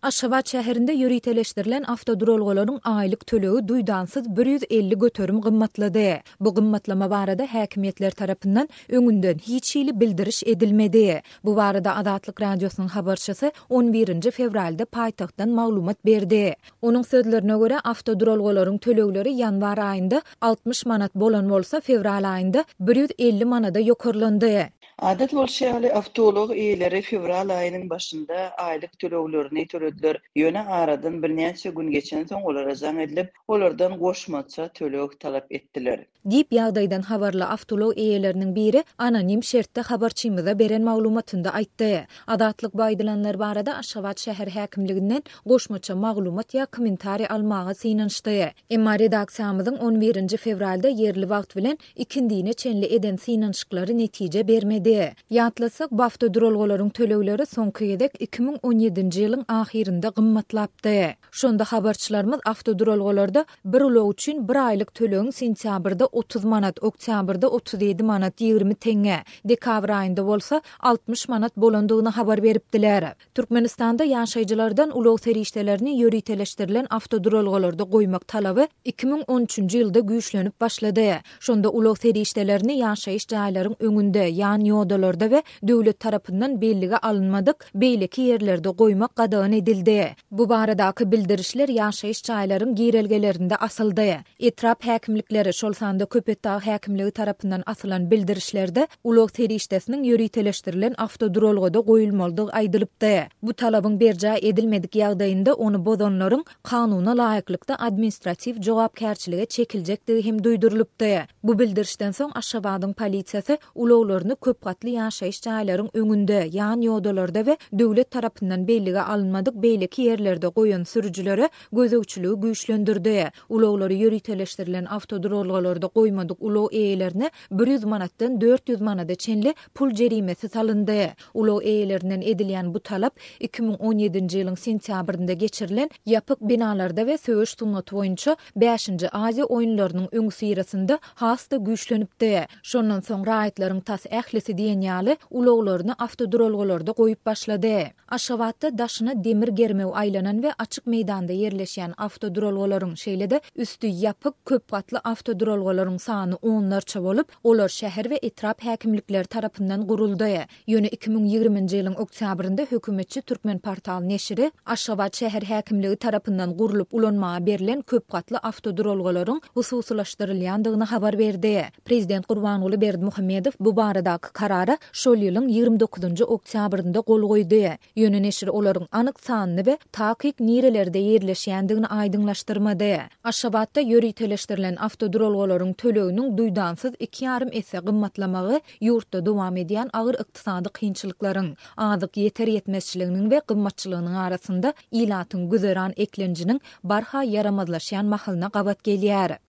Aşgabat şäherinde ýöriteleşdirilen awtoduralgalaryň aýlyk tölegi duýdansyz 150% gymmatlady. Bu gymmatlama barada häkimiýetler tarapyndan öňünden hiç hili bildiriş edilmedi. Bu barada Azatlyk Radiosynyň habarçysy on birinji fewralda paýtagtdan maglumat berdi. Onuň sözlerine görä, awtoduralgalaryň tölegleri ýanwar aýynda 60 manat bolan bolsa, fewral aýynda 150 manada ýokarlandy. Adat bolşy ýaly, awtoulag eýeleri fewral aýynyň başynda aýlyk töleglerini tölediler. Ýöne aradan birnäçe gün geçensoň olara jaň edilip, olardan goşmaça töleg talap etdiler. Diýip, ýagdaýdan habarly awtoulag eýeleriniň biri anonim şertde habarçymyza beren maglumatynda aýtdy. Azatlyk bu aýdylanlar barada Aşgabat şäher häkimliginden goşmaça maglumat ýa kommentariý almaga synanyşdy. Emma redaksiýamyzyň on birinji fewralda ýerli wagt bilen ikindine çenli eden synanyşyklary netije bermedi. Ýatlatsak, bu awtoduralgalaryň tölegleri soňky gezek 2017-nji ýylyň ahyrynda gymmatlapdy. Şonda habarçylarymyz awtoduralgalarda bir ulag üçin bir aýlyk tölegiň sentýabrda 30 manat, oktýabrda 37 manat 20 teňňe, dekabr aýynda bolsa 60 manat bolandygyny habar beripdiler. Türkmenistanda ýaşaýjylardan ulag serişdelerini ýöriteleşdirilen awtoduralgalarda goýmak talaby 2013-nji ýylda güýçlenip başlady. Şonda ulag serişdelerini ýaşaýyş jaýlaryň öňünde, ýan ýodalarda we döwlet tarapyndan bellige alynmadyk beýleki ýerlerde goýmak gadagan edildi. Bu baradaky bildirişler ýaşaýyş jaýlaryň girelgelerinde asyldy. Etrap häkimlikleri, şol sanda Köpetdag häkimligi tarapyndan asylan bildirişlerde ulag serişdesiniň ýöriteleşdirilen awtoduralgada goýulmalydygy aýdylypdy. Bu talabyň berjaý edilmedik ýagdaýynda ony bozanlaryň kanuna laýyklykda administratiw jogapkärçilige çekiljekdigi hem duýdurylypdy. Bu bildirişden soň Aşgabadyň polisiýasy ulaglaryny köp gatly ýaşaýyş jaýlaryň öňünde, ýan ýodalarda we döwlet tarapyndan bellige alynmadyk beýleki ýerlerde goýan sürüjilere gözegçiligi güýçlendirdi. Ulaglary ýöriteleşdirilen awtoduralgalarda goýmadyk ulag eýelerine 100 manatdan 400 manada çenli pul jerimesi salyndy. Ulag eýelerinden edilýän bu talap 2017-nji ýylyň sentýabrynda geçirilen ýapyk binalarda we söweş sungaty boýunça bäşinji Aziýa oýunlarynyň öňüsyrasynda has-da güýçlenipdi. Şondan soň raýatlaryň tas ählisi diýen ýaly ulaglaryny awtoduralgalarda goýup başlady. Aşgabatda daşyna demir germew aýlanan we açyk meýdanda ýerleşýän awtoduralgalaryň, şeýle-de üsti ýapyk, köp gatly awtoduralgalaryň sany onlarça bolup, olar şäher we etrap häkimlikleri tarapyndan guruldy. Ýöne 2020-nji ýylyň oktýabrynda hökümetçi Türkmenportal neşiri Aşgabat şäher häkimligi tarapyndan gurlup ulanmaga berlen köp gatly awtoduralgalaryň hususylaşdyrylýandygyny habar berdi. Prezident Gurbanguly Berdimuhamedow bu baradaky karara şol ýylyň 29-njy oktýabrynda gol goýdy. Ýöne neşir olaryň anyk sanyny we takyk nirelerde ýerleşýändigini aýdyňlaşdyrmady. Aşgabatda ýöriteleşdirilen awtoduralgalaryň töleginiň duýdansyz iki ýarym esse gymmatlamagy ýurtda dowam edýän agyr ykdysady kynçylyklaryň, azyk ýeter-ýetmezçiliginiň we gymmatçylygynyň arasynda ilatyň güzeran eklenjiniň barha ýaramazlaşýan mahalyna gabat gelýär.